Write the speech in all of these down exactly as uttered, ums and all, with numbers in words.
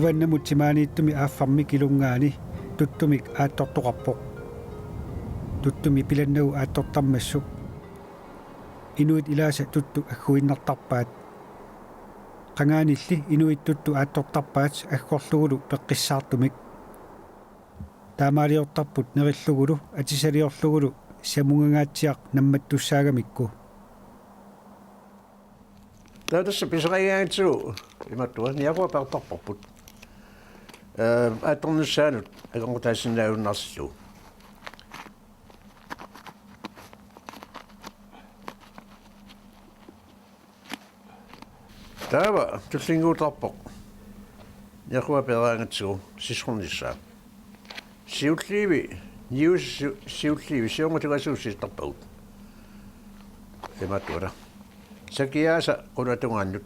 Uannamut timaaniittumi aaffarmi kilunngaani tuttumik aattortoqarpoq. Tuttumi pilannagu aattortarmassuk. Inuit ilaasa tuttu agguinnartarpaat. Qangaanilli inuit tuttu aattortarpaat aggorlugulu peqqissaartumik. Taamaaliortarput nerillugulu atisaliorlugulu samungangaatsiaq nammattussaagamikku. Taava tassa pisaqagigaangatsigu imaattuat niaqua peertarparput. Ee, aattornissaanut akornutaasinnaajunnaarsillugu. Taava tullinnguuttarpoq. Niaqua peeraangatsigu sisornissaa. Siulliivi, niusi siu-, siulliivi, siornatigut siisartarpagut. Imaattuara. Sakiaasa qulaatungaannut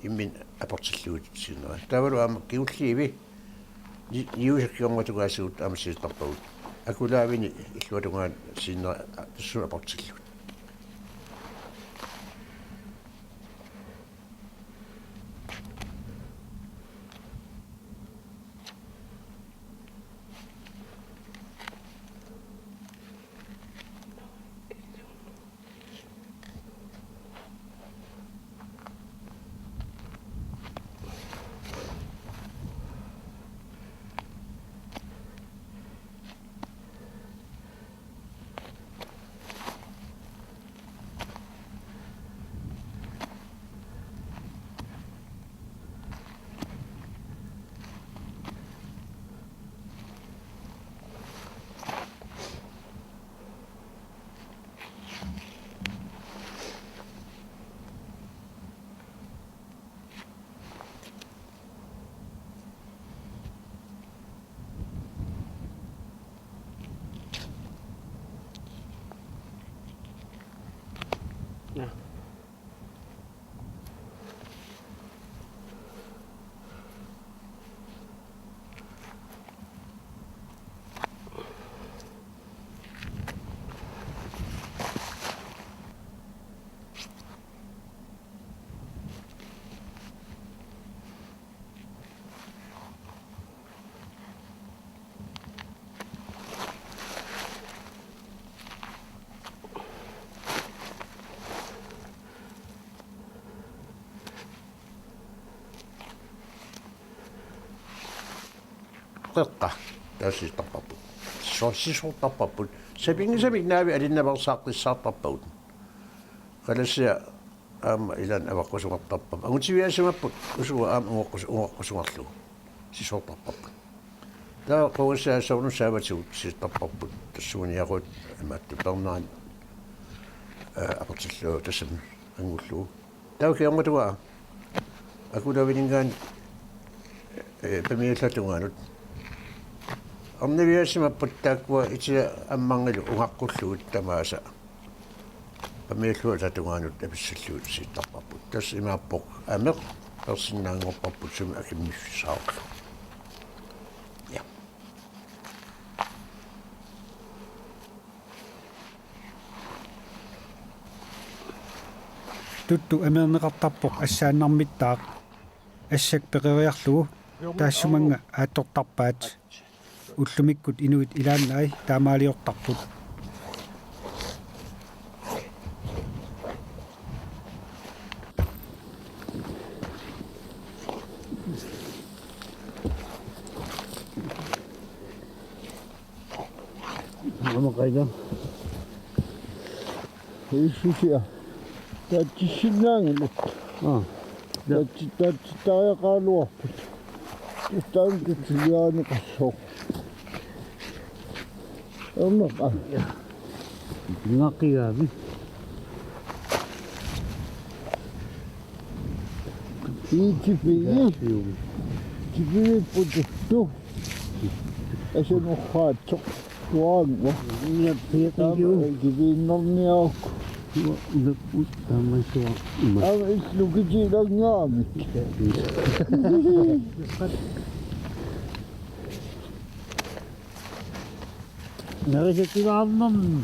imminut aportillugit sinnera. Taavalu aamma kingulliivi, ni-, niusi siornatigut aamma siisartarpagut. Akulaavini illuatungaanut sinnera tassuuna aportillugit. Qeqqa taava siisartarparput. So-, sisortarparput. Sapinngisamik naavi alinnaaveersaaqqissaartarpagut. Qalasia aamma ilaanni avaqqusugartarpaa. Angutiviaasimapput usuga aamma ungaqqus-, ungaqqussugarlugu. Sisortarparput. Taava qungassaassaanut saavatigut siisartarparput. Tassuuna niaqua imaattut peernerani, ee, aportillugu tassami angullugu. Taava kingornatungaa. Akulaavininngaanniit, ee, pamiulluatungaanut. Arnaviaasimapput taakkua itiat ammarngilu ungaqqullugit tamaasa. Pamiulluatungaanut apissillugit siisartarparput. Tassa imaappoq ameq peersinnaanngorparput sumi akimmiffissaarlugu. Ja. Tuttu ameerneqartarpoq assaannarmittaaq. Assak peqeriarlugu taassumannga aattortarpaat. Ullumikkut inuit ilaannai taamaaliortarput. Aamma qaita. Issusia. Tatsissinnaanngilaq. Aa. Tatsi-, tatsitariaqaraluarput. Taanna tatsiliaaniqassaaq. Aamma. Ngaqigaami. Ii tipigi. Ii. Tipigi pututtu. Asanuxaatsoq. Tuaannguaq. Ila piqiju. Taama kiviinnarniaruk. Ua, ila put taamaasua. Aamma illu kitilangaamik. Narisatilaarnermi.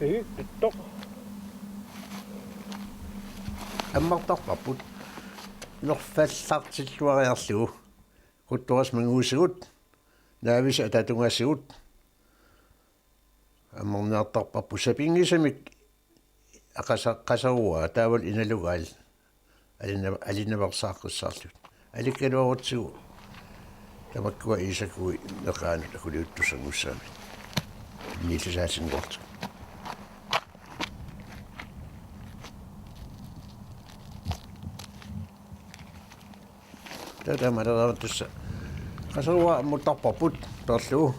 Ii, ittoq. Ammartarparput. Nerfallartilluariarlugu. Quttorassi manguusigut. Naavisa ataatungasigut. Ammarniartarparput sapinngisamik aqasa-, qasaruaa taavalu inalugaat alina-, alinaveersaaqqissaarlugit. Alikkaluarutsigu tamakkua iisakui neqaanut akuliuttussanngussaammat. Niillisaasinngortu. Taava taamaaleraangat tassa. Qasaruaa ammuttarparput peerlugu.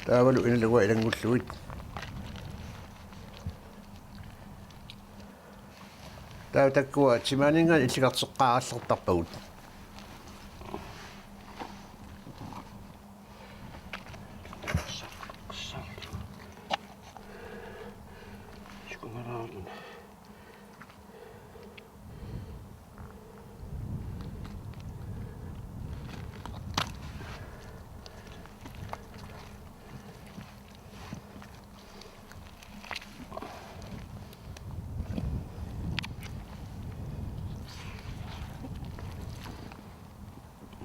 Taavalu inalugaat ilanngullugit. Taava takkua timaaninngaanniit illikarteqqaarallartarpagut.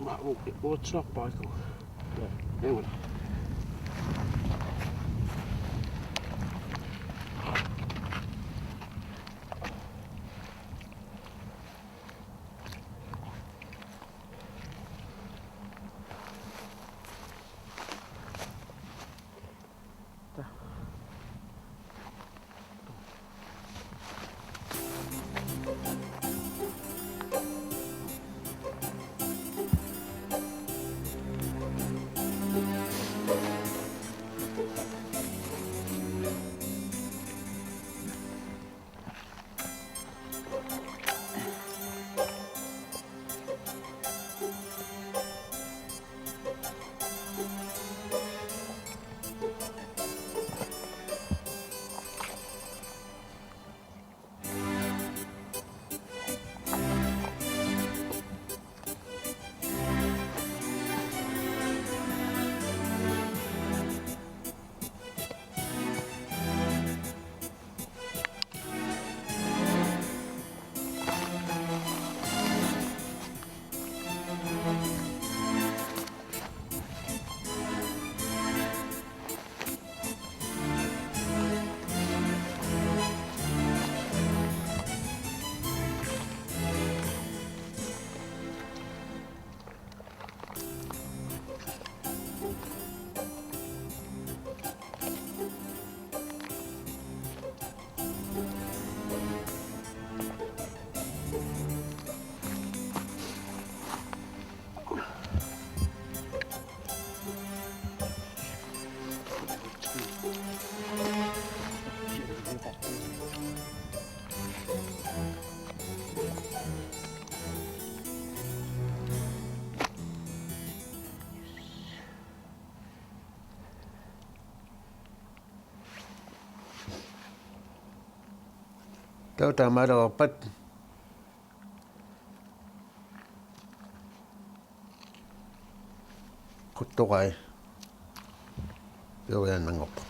Mä u-, uutsuarpaaku. Engula. Taava taamaaleraarpat quttorai peeriaannanngorpoq.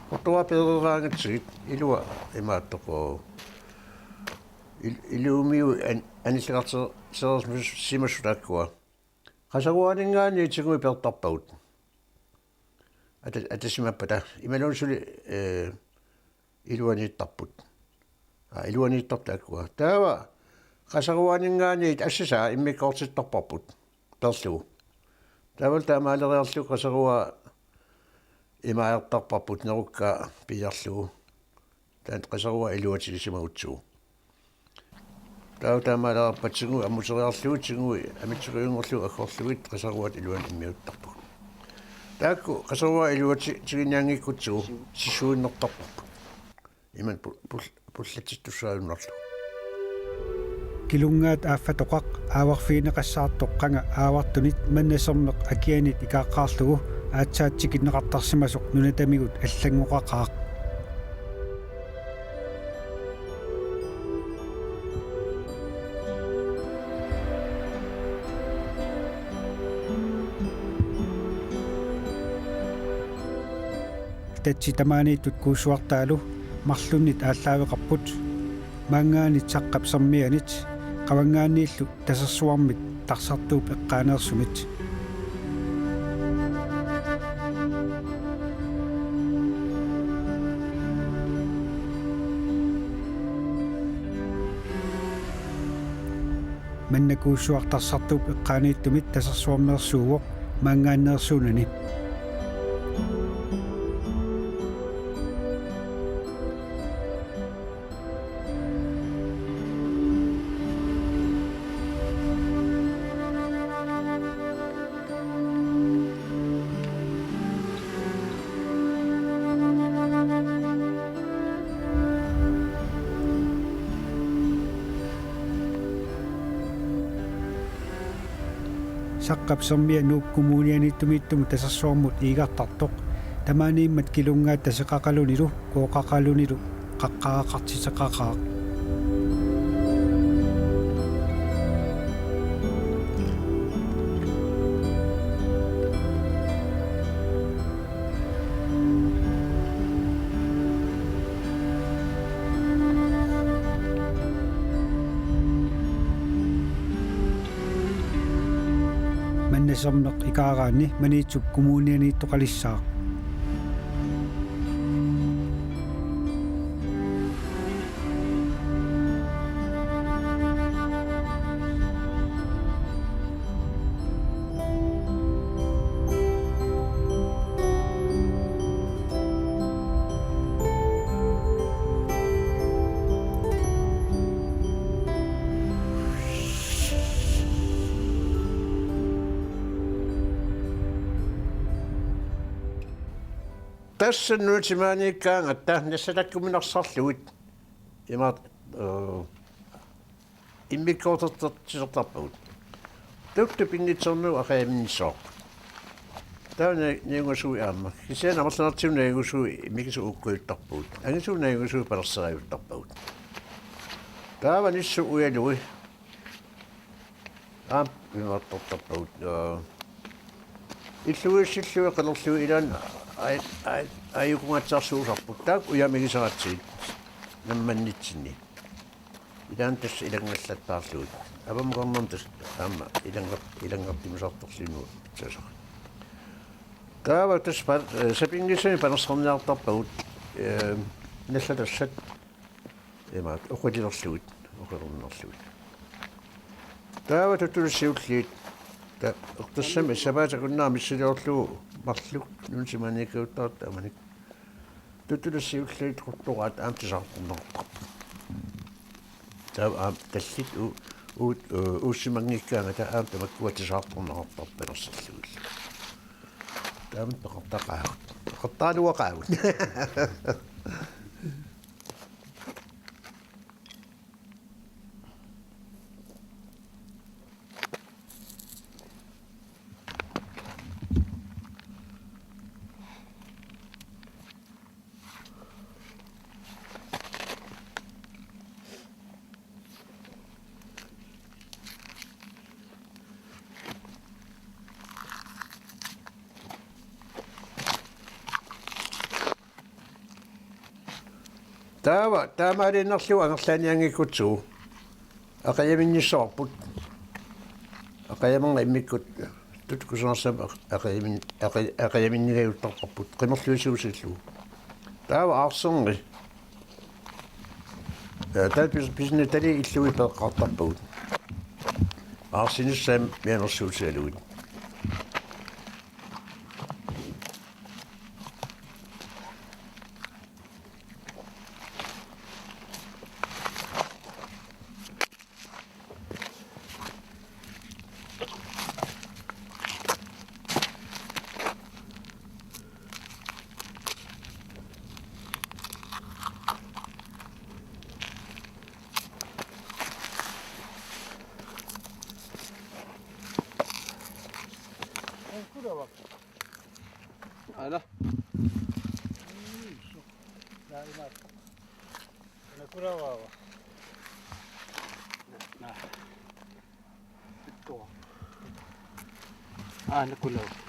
Quttoraa peereraangatsigit ilua imaattoq. Il-, ilumiu an-, anillikarter-, sereersimassutaakkua. Qasaruaaninngaanniit tiguit peertarpagut. Ata-, atasimappata. Imaluunniit suli, eh, iluaniittarput. Aa, iluaniittarput taakkua. Taava qasaruaaninngaanniit assasaa immikkoortittarparput. Peerlugu. Taavalu taamaaleriarlugu qaseruaa imaajartarparput nerukkaa piiarlugu. Taanna qaseruaa iluatigisimagutsigit. Taava taamaaleriarpat tingui ammuteriarlugit tingui amitsuliunngorlugit aggorlugit qaseruaat iluanut immiuttarpagut. Taakku qaseruaat iluatiginianngikkutsigu sissuinnartarparput. Imannak pu-, pul-, pullatsittussaajunnaarlugu. Kilunngaat aaffatoqaq aavarfigineqassaartoq qanga aavartunit Mannasermeq akianit ikaaqqaarlugu aatsaat tikinneqartarsimasoq nunatamigut allanngoqaqaaq. Tatsi tamaaniittut kuussuartaalu marlunnit aallaaveqarput, maanngaannit Saqqap Sermianit, qavanngaanniillu Tasersuarmit Tarsartuup eqqaaneersumit. Manna kuussuaq Tarsartuup eqqaaniittumit Tasersuarmeersuuvoq maanngaanneersuunani. Saqqap Sermiaq Nuup Kommunianiittumiittumut Tasersuarmut iigartartoq, tamaaniimmat Kilunngaat Taseqaqalunilu Qooqaqalunilu qaqqaaqartiteqaqaaq. Mannasermeq ikaaraanni Maniitsup Kommunianiittoqalissaaq. Tassa nunatimaaniikkaangatta nassatakkuminarsarlugit imaat, eh, immikkoortortilertarpagut. Tuttu pinnitsernugu aqajaminnissaaq. Taava na-, najugasuit aamma. Kisianni amerlanertigut najugasuit immikkut uukkujuttarpagut. Angisuut najugasuit palerseriaruttarpagut. Taava nissut ujalui. Aamma pingaartortarpagut. Aa. Illugiissillugit qilerlugit ilaanni aj-, aj-, ajukunngatsiarsuusarput. Taakku ujamigisaratsigit. Nammannitsinni. Ilaanni tassa ilanngallattaarlugit. Avamukarnermi tassa aamma ilannga-, ilanngartumisartorluni pitsasaq. Taava tassa pa-, eh, sapinngisamik panerserniartarpagut, eh, nallatassat imaat oqililerlugit, oqilerinerlugit. Taava tuttullit siulliit, ta-, eqqissami sapaatip akunnera missiliorlugu marluk nunatimaaniikkajuttaartut taamanikkut. Tuttullit siulliit quttoraat aamma tisaartorneqartarput. Taava aamma tallit u-, uut, u-, uussimanngikkaangata aamma tamakkua tisaartorneqartarput panerserlugillu. Taama peqartaqaagut. Peqartaraluaqaagut. Taava, taamaaliinnarlugu angerlaanianngikkutsigu. Aqajaminnissavarput. Aqajaminneq immikkut tuttukusanarsamik aq-, aqajamin-, aqa-, aqajaminningajuttarparput. Qimerluisiusillugu. Taava aarserni. Ja, taava pis-, pisinnaatali illugit peeqqaartarpagut. Aarsinissaat mianersuutigalugit. Aana. Naa imaattoq. Nakulavaa. Naa. Pittua. Aana nakulavaa.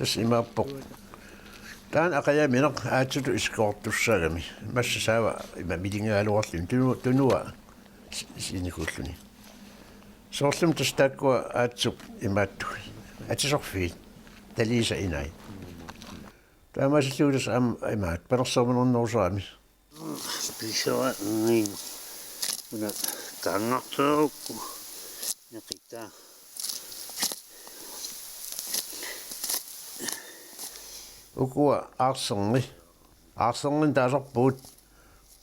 Tassa imaappoq. Taanna aqajamineq aatsutut isikkoqartussaagami. Massakkut saava ima milingajaluarluni tunu-, tunua si-, sinikuulluni. Soorlumi tassa taakkua aatsut imaattut. Atisorfiit. Taliisa inai. Taamaasillugu tassa aamma imaat panersernerusarami. Pisua ngin. Una kangartookku. Nakita. Ukua aarserni. Aarserni taasarpugut.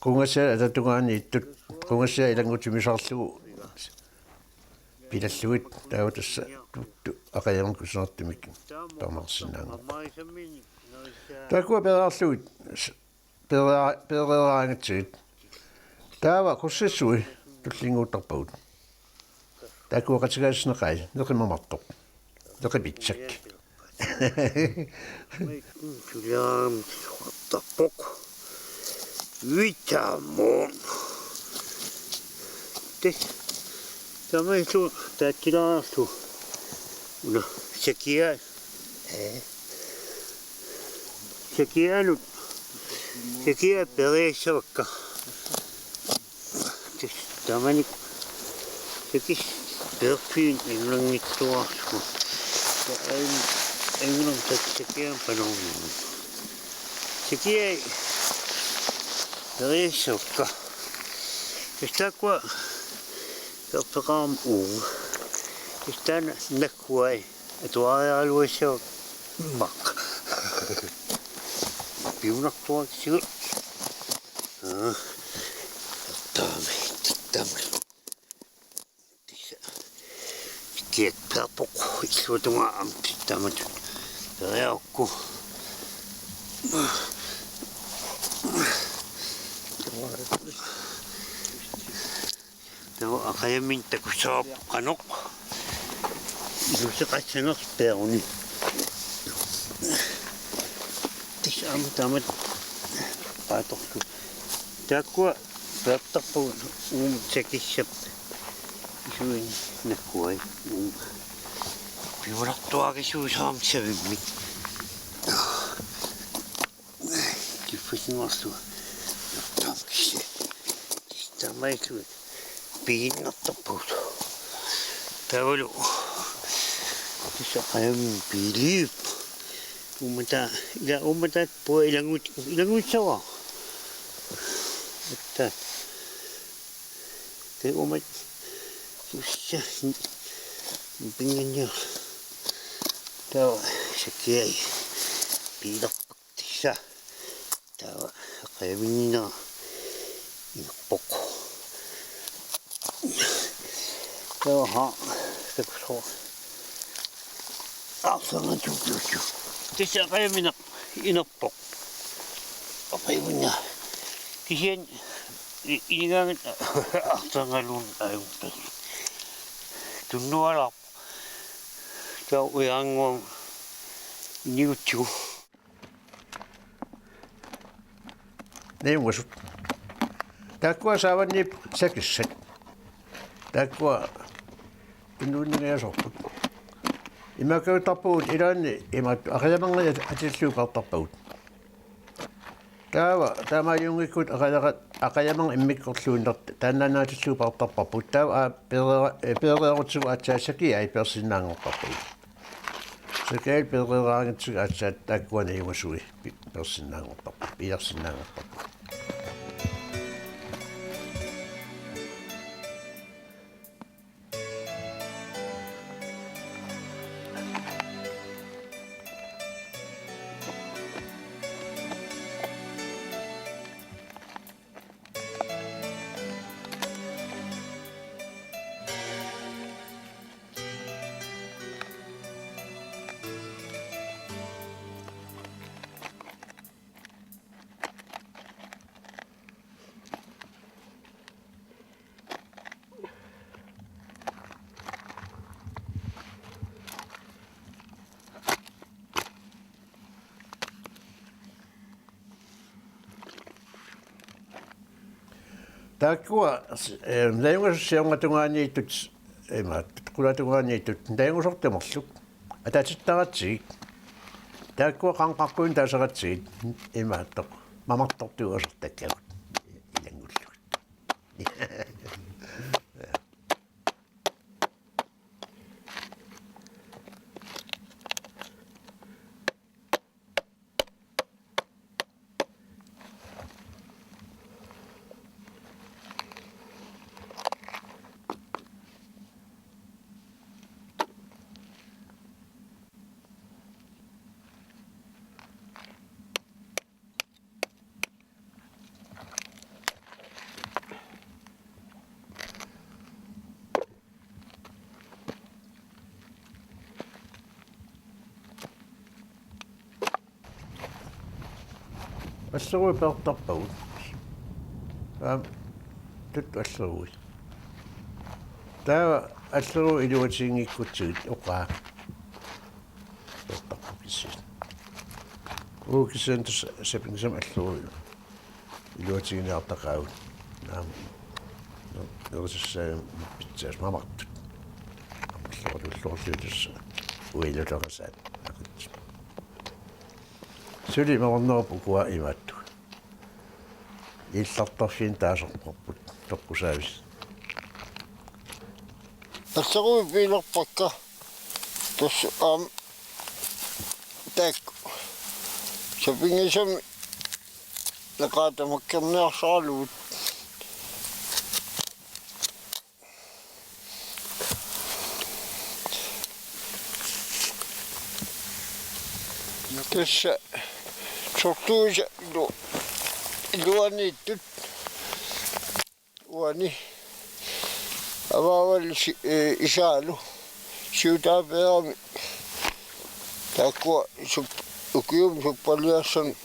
Qungasia atatungaaniittut. Qungasia ilanngutimisaarlugu. Pilallugit taava tassa tuttu aqajammik kusanartumik tamarsinnaanngorput. Taakkua peerarlugit s-, peeraa-, peereeraangatsigit. Taava qussissui tullinnguuttarpagut. Taakkua qatigaasineqai neqimamartoq. Neqipitsak. Suliartarpoq. Vitamon. Te. Tamallu taatilaarlu. Una sakia. Eh. Sakianut. Sakia periassavakka. Tamanik sakis peerfiit ingerlanngitsuararsuuvoq. Ain ingerlan sak-, sakian panormi. Sakiai periassavakka. Tassa taakkua peerfeqarami uunga. Tassa taanna nakkuai. Atuariaraluassaaq immaqa. Piunartuatsigu. Aa. Taami, taami. Tissa. Kiat perpoq. Illuatungaa aamma taamatut. Periarukku. Taava aqajammik takussavarput qanoq. Iluseqassanersoq peeruni. Tassa aamma taamatut paatorlu. Taakkua peertarpagut uuma sakissap. Isuini nakkuai uuma. Piunartuaakisuusaam savimmik. Kiffasinngorlugu. Tamakisi. Tamaillugu. Piinnartarpugut. Taavalu. Tassa qajam piiliip. Uummata, ila uummataat pua ilanngut-, ilanngutissavaa. Atta. Te uumat. Ussa. Pinganniar. Taava sakiai. Piilerpaq. Tassa. Taava aqajaminninnera inerpoq. Taava haa, takusoq. Arsanga tututu. Tassa aqajamineq inerpoq. Aqajaminna. Kisianni i-, inigaangat arsangaluunniit ajunngilaq. Tunnualaarpoq. Taava ujaannguaq inigutsigu. Niunngasut. Taakkua saavanniipput sakissat. Taakkua tunnuinniasoorput. Imaakkaattarpagut ilaanni imaattoq aqajamanngit atillugu peertarpagut. Taava taamaajunngikkutta aqajaqa-, aqajamanngit immikkoorluinnartoq taannaannaatillugu peertarparput. Taava aa peereera-, eh, peereerutsigu aatsaat sakiai peersinnaanngortarpagut. Takuuk pereeraangatsigu aatsaat taakkua najugasuit pi-, pilersinnaanngortarput, pilersinnaanngortarput. Taakkua, eh, najugasussiortungaaniittut, imaat, qulatungaaniittut, najugasortut marluk. Ataatittaratsigit. Taakkua qanqaqquin taasaratsigit. Imaattoq. Mamartortuusortakkagut. Ilanngullugit. Alleruit peertarpagut. Aamma tut alleruit. Taava alleruit iluatiginngikkutsigit oqaat. Peertarput kisianni. Uu kisianni tassa sapinngisamik alleruit iluatiginiartaqaagut. Naamik. No, nuutissaagami pitsaasut mamartut. Amerlorulluarlutik tassa uilutoqasaat. Suli mamarnerup ukua imaattugut. Illartarfiit taasarparput toqqusaavisa. Alleruit piilerpakka. Tassa aamma taakku. Sapinngisamik neqaat tamakkerniarsaralugu. Tassa sortuisa ilu-, iluaniittut. Uani. Avaavalu si-, eh, isaalu. Siutaapeerami. Taakkua sup-, ukiumi suppaliassanik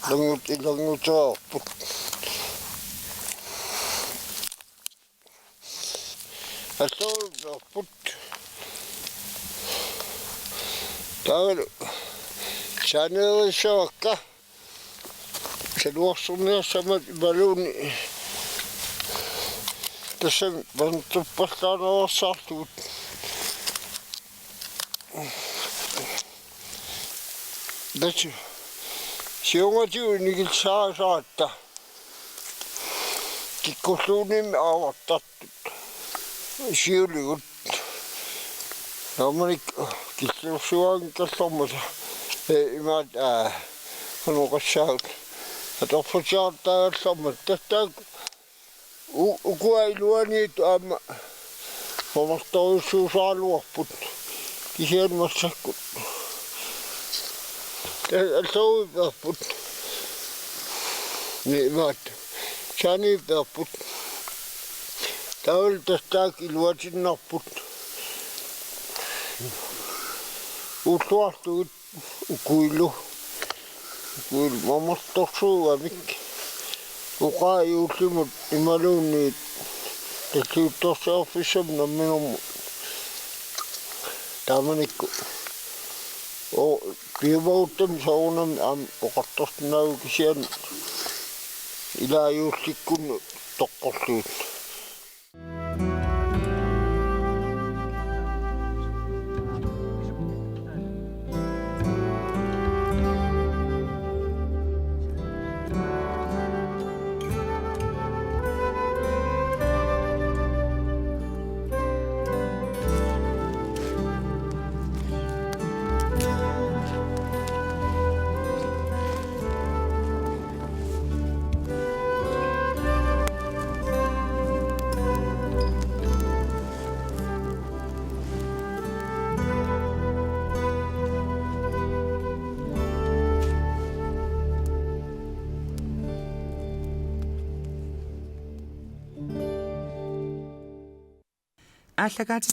ilanngut-, ilanngutereerput. Alleruit peerput. Taavalu saaneerissavakka. Saluarsorniassammat imaluunniit tassami panertorpallaanerussaarlugu. Tassa siornatigut inigillisarasaratta. Kikkulluunniimmi aavartartut. Siuligut. Taamanikkut killilersugaanngikkallarmata. Ee, imaat, aa, qanoq oqassaagut. Atorfutiartaagallarmata. Tattaaq u-, ukua iluaniittut aamma mamartorujussuusaraluarput. Kisianni massakkut. Tassa alleruit peerput. Ni imaat. Saaniit peerput. Taavalu tassa taakku iluatinnarput. Ulluartugit ukuilu. Ukuilu mamartorsuugamik. Oqaat juullimut imaluunniit talliuttorsiorfissamut namminermut. Taamanikkut. Oo, piumaguttami soorunami aamma oqartorsinnaavugut kisianni ilaa juullikkunnut toqqorlugit. Aallakaati